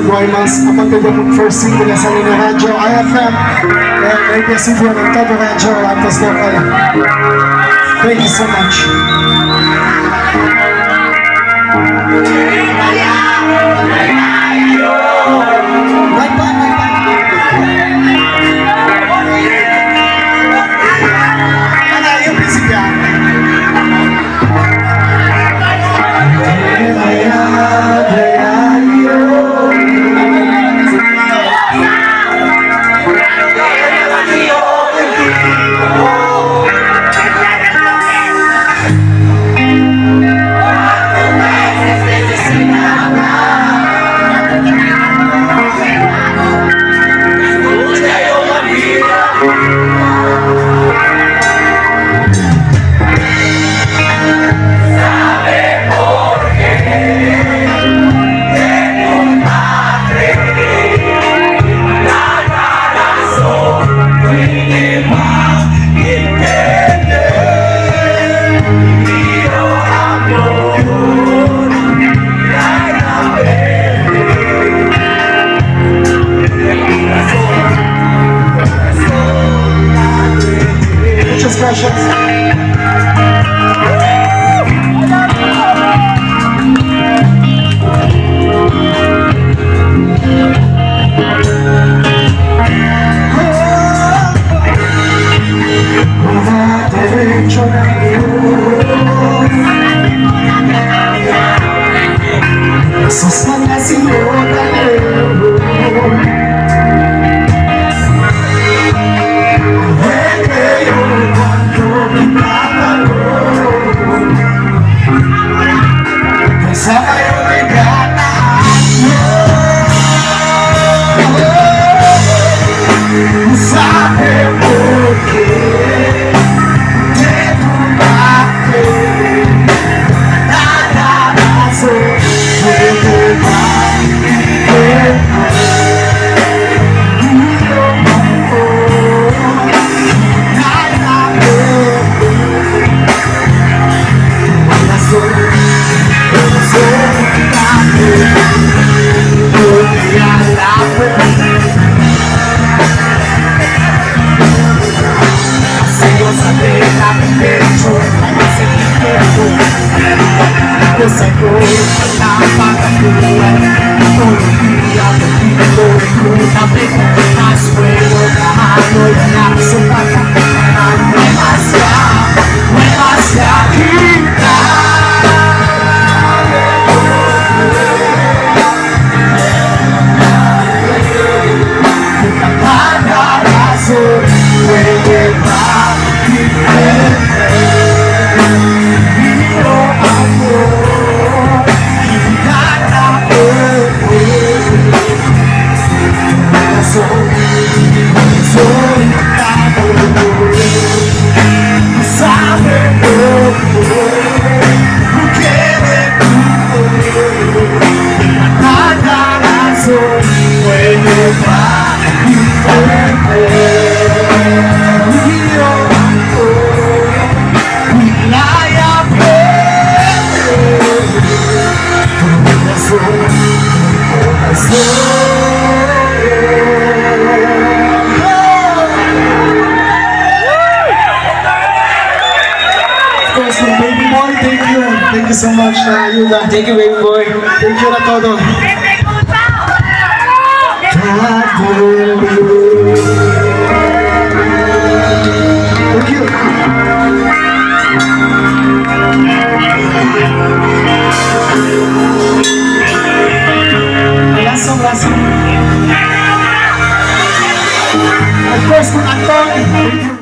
Guaymas. Aparte de first single sa Línea Radio, IFM, and ABS-CBN and Todo Radyo, Antos Local. Thank you so much. Right back, right back. Ana, yung principiante. Muchas gracias. Derecho na Sus Sabe por qué te tumbaste. Nada más puede Of course, baby boy, thank you. Thank you so much na ayuda. Thank you, baby boy. Thank you na todo. Thank you. Last song, last song. Of course, kung Anton. Thank you.